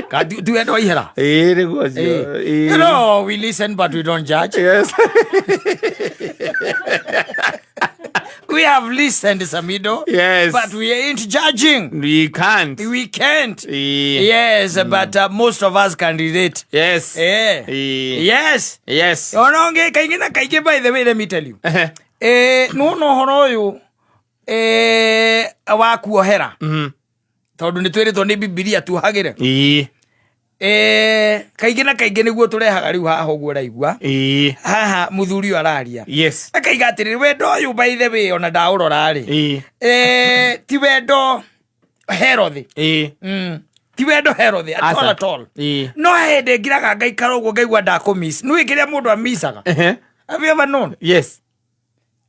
Ka ti wendo wa ihera. Ĩĩ, nĩguo ũcio. Ĩĩ. You know, we listen but we don't judge. Yes. We have listened, Samido. Yes. But we ain't judging. We can't. We can't. Ĩĩ. Yes, but most of us can relate. Yes. Eh. Ĩĩ. Yes. Yes. Ona ũngĩ kaingĩ na kaingĩ, by the way, let me tell you. Ehe. Nĩwona ũhoro ũyũ wa kuohera, tondũ nĩ twĩrĩtwo nĩ Bibilia tuohagĩre. Kaingĩ na kaingĩ nĩguo tũrehaga rĩu haha ũguo ũraigua. Haha mũthuri ũyũ araria. Akaiga atĩrĩrĩ, wendo ũyũ, by the way, ona ndaũrora rĩ, ti wendo healthy. Ti wendo healthy at all, Aca. at all. No hĩndĩ ngiraga ngaikara ũguo ngaigua ndakũmiss. Nĩũĩ kĩrĩa mũndũ amicaga? Have you ever known? Yes.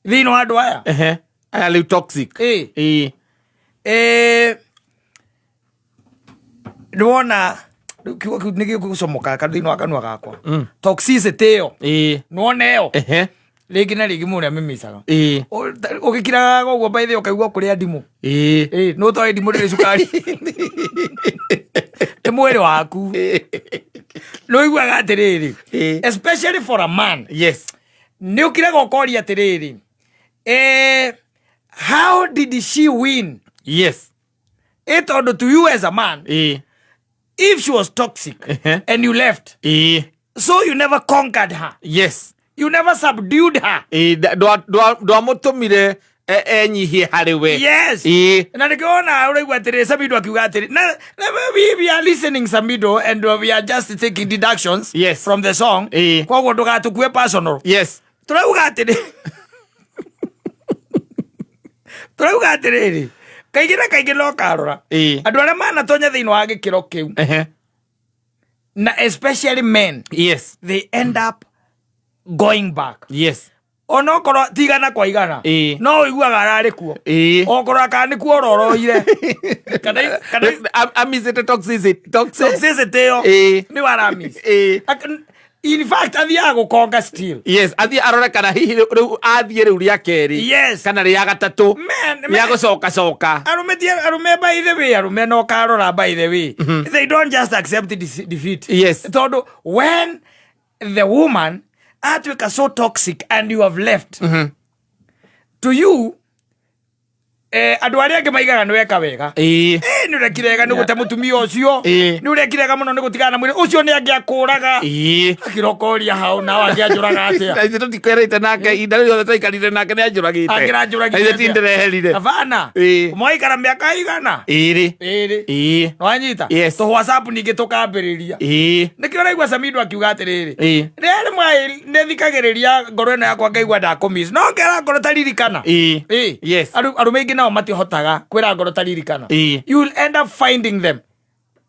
Thĩinĩ wa andũ aya. Ehe. Aya rĩu toxic. Ĩĩ. Nĩwona rĩu kiugo kĩu nĩ gĩgũcomoka thĩinĩ wa kanua gakwa, toxicity ĩyo. Nĩwona ĩyo? Ehe. Rĩngĩ na rĩngĩ mũndũ amĩmicaga. Ũgĩkiraga ũguo, by the way, ũkaigua kũrĩa ndimũ. Nĩ ũtoĩ ndimũ ndĩrĩ cukari, nĩ mwĩrĩ waku. Nĩ ũiguaga atĩrĩrĩ, especially for a man, nĩ ũkiraga ũkoria atĩrĩrĩ, how did she win? Ĩ tondũ to you as a man, if she was toxic and you left, so you never conquered her. You never subdued her. Ĩĩ, ndwamũtũmire enyihie harĩ we. Na nĩkĩona ũraigua atĩrĩ, Samido akiuga atĩrĩ na we are listening, Samido, and we are just taking deductions from the song. Koguo ndũgatũkue personal. Tũrauga atĩrĩ, kaingĩ na kaingĩ no karora andũ arĩa manatonya thĩinĩ wa gĩkĩro kĩu, na especially men, they end up going back, onokorwo ti igana kwa igana. No ũiguaga ararĩ kuo. Okorwo kana nĩ kuo ororoire kana Amicĩte toxicity. Toxic. Toxicity ĩyo nĩ waramis. In fact, athiaga gũkonga still. Yes, athiĩ arore kana hihi rĩu athiĩ rĩu rĩa kerĩ kana rĩa gatatũ Man, rĩa gũcoka coka. Arũme ti arũme, by the way, arũme no karora, by the way, they don't just accept defeat. Tondũ when the woman atuĩka so toxic and you have left, to you, andũ arĩa angĩ maigaga nĩ weka wega. Nĩ ũrekire wega nĩ gũte mũtumia ũcio. Nĩ ũrekire wega mũno nĩ gũtigana na mwĩrĩ ũcio, nĩ angĩakũraga. Akĩrokoria hau nao angĩanjũraga atĩa? Na ithuĩ tũtikwerĩte nake ihinda rĩu rĩothe twaikarire nake nĩ anjũragĩte. Angĩranjũragire Na ithuĩ atĩa? ti ndĩreherire. Abana. Mwaikara mĩaka igana? 2. 2. Nĩwanyita? Tũ WhatsApp ningĩ tũkambĩrĩria. Nĩkĩo ũraigua Samido akiuga atĩrĩrĩ, rĩrĩa rĩmwe nĩ thikagĩrĩria ngoro ĩno yakwa ngaigua ndakũmiss, no ngera ngoro ta ririkana. Arũme aingĩ nao matihotaga kwĩra ngoro ta ririkana. You will end up finding them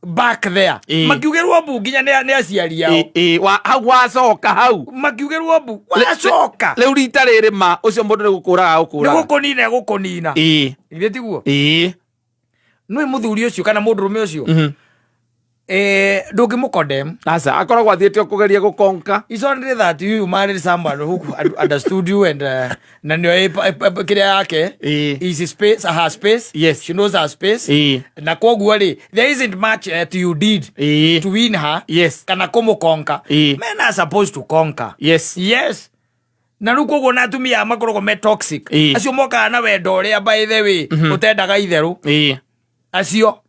back there makiugĩrwo mbu nginya nĩ aciari ao. Hau wacoka hau. Makiugĩrwo mbu wacoka. Rĩu rita rĩrĩ ma ũcio mũndũ nĩ gũkũraga Nĩ gũkũraga. gũkũnina gũkũnina. Githĩ tiguo? Ĩĩ. Nĩ mũthuri ũcio kana mũndũrũme ũcio, ndũngĩmũcondemn. Aca, akoragwo athiĩte o kũgeria gũkonka. It's only that you married someone who understood you and na nĩo kĩrĩa yake is space, her space. She knows her space. Na koguo rĩ, there isn't much you did to win her kana kũmũkonka. Men are supposed to conquer. Yes, na rĩu koguo na atumia aya makoragwo me toxic, acio mokaga na wendo ũrĩa, by the way, ũtendaga itherũ. Acio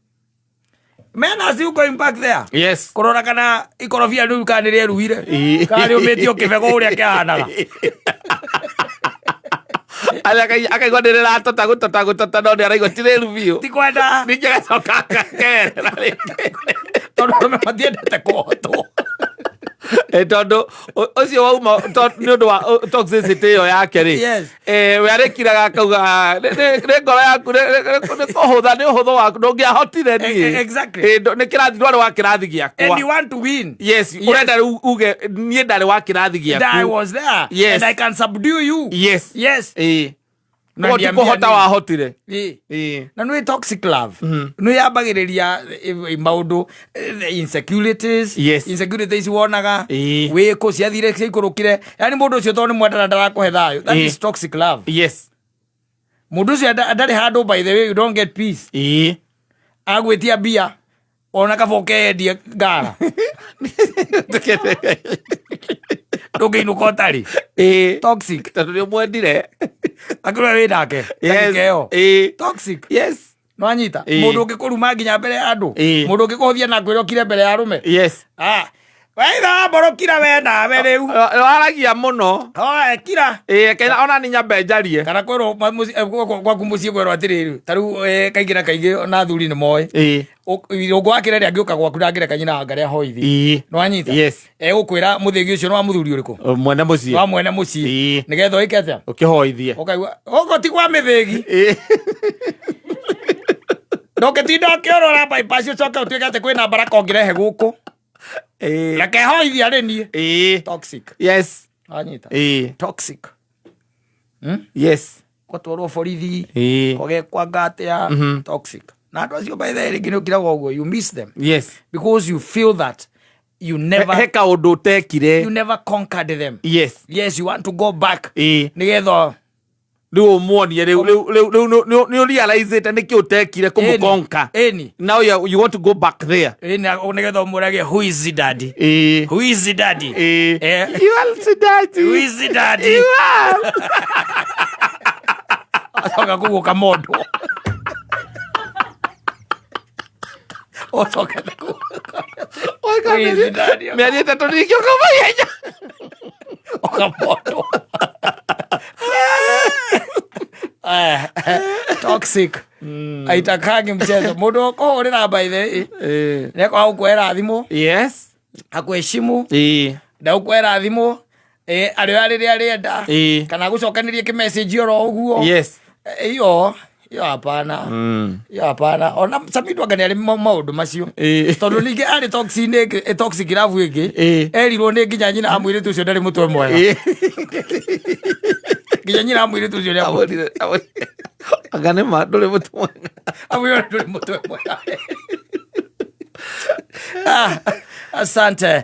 men are still going back there kũrora kana ikorobia rĩu kana nĩ rĩeruhire, kana rĩũmĩtio kĩbego ũrĩa kĩahanaga. Akaigua nĩ rĩratota gũtota gũtota, no nĩ araigua ti rĩru biũ. Ti kwenda. Ningĩ agacoka akerera rĩngĩ. Tondũ arũme matiendete kũhotwo. Tondũ ũcio wauma nĩ ũndũ wa toxicity ĩyo yake rĩ, we arĩkiraga akauga, "Ah, nĩ ngoro yaku, nĩ kũhũtha, nĩ ũhũthũ waku, ndũngĩahotire niĩ." Nĩ kĩrathi, ndwarĩ wa kĩrathi gĩakwa. And you want to win. Yes, ũrenda rĩu uge niĩ ndarĩ wa kĩrathi And I gĩaku. was there and I can subdue you. Na Koguo ti ndiambia kũhota nini. wahotire. Na nĩ toxic love nĩ yambagĩrĩria maũndũ, the insecurities. Insecurities wonaga wĩkũ ciathire ciaikũrũkire, yani mũndũ ũcio tondũ nĩ mwendana ndarakũhe thayũ, that is toxic love. Mũndũ ũcio ndarĩ handũ, by the way, you don't get peace. Agwĩtia mbia. Ona kaba ũkeyendie ngara ndũngĩinũka ũtarĩ. Ĩĩ. Toxic. Tondũ nĩ ũmwendire. Angĩrwo wĩ nake ndagĩka ĩyo. Ĩĩ. Toxic. Yes. Nwanyita. Ĩĩ. Mũndũ ũngĩkũruma nginya mbere ya andũ. Ĩĩ. Mũndũ ũngĩkũhũthia na kwĩra ũkire mbere ya arũme. Yes. Ah, weitha mborokira we nawe rĩu. Waragia mũno. Oe, kira. Ĩĩ, kena ona ni nyambe njarie. Kana kwĩrwo gwaku mũciĩ kwĩrwo atĩrĩrĩ, ta rĩu kaingĩ na kaingĩ ona athuri nĩ moĩ. Ĩĩ. Irũngũ wa kĩrere angĩũka gwaku ndangĩreka nyina angarĩa hoithi. Ĩĩ. Nĩwanyita? Yes. Egũkwĩra mũthĩgi ũcio nĩ wa mũthuri ũrĩkũ? Mwene mũciĩ. Wa mwene mũciĩ. Ĩĩ. Nĩgetha ũĩke atĩa? Ũkĩhoithie. Ũkaigua gũkũ ti kwa mĩthĩgi. Ĩĩ. Ndũngĩtinda ũkĩũrũra bypass ũcoke ũtuĩke atĩ kwĩna mbaraka ũngĩrehe gũkũ. Ĩĩ. Reke hoithi arĩ niĩ. Ĩĩ. Toxic. Yes. Wanyita? Ĩĩ. Toxic. Yes. Gũtwarwo borithi. Ĩĩ. Kũgekwa atĩa. Toxic. Na andũ acio by the way rĩngĩ nĩ ũkiraga ũguo, you miss them. Yes. Because you feel that you never He kaũndũ ũtekire. You never conquered them. Yes. Yes, you want to go back. Ĩĩ. Nĩgetha Rĩu ũmuonie rĩu rĩu rĩu rĩu nĩ ũrealizĩte nĩkĩ ũtekire kũmũkonka. Ĩni. Now you want to go back there. Ĩni, nĩgetha ũmũrage, who is the daddy? Ĩĩ. Who is the daddy? Ĩĩ. Eh. You are the daddy. Who is the daddy? You are. Acoka kũgũka mondo. Ũcokete kũgũka. Who is the daddy? Mĩeri 3 ningĩ ũkauma ihenya. Ũkamondwo. Eh, toxic. Aitakangi mchezo. Mũndũ ũkũhũrĩra by the way. Ĩĩ. Nĩakwaga gũkuoera thimũ, Yes. akuheshimu, Ĩĩ. ndagũkuoera thimũ, arĩoya rĩrĩa arĩenda, Ĩĩ. kana gũcokanĩrie kĩmessage oro ũguo. Yes. Hiyo hiyo hapana. Hiyo hapana. Ona Samido anga nĩ arĩ maũndũ macio. Ĩĩ. Tondũ ningĩ arĩ toxic nĩ toxic love ĩngĩ. Ĩĩ. Erirwo nĩ nginya nyina wa mũirĩtu ũcio ndarĩ mũtwe mwega. Ĩĩ. Nginya nyina wa mũirĩtu ũcio nĩ Amwĩrire. Anga nĩ ma ndũrĩ mũtwe mwega. amwĩrire ndũrĩ mũtwe mwega. Ah, asante.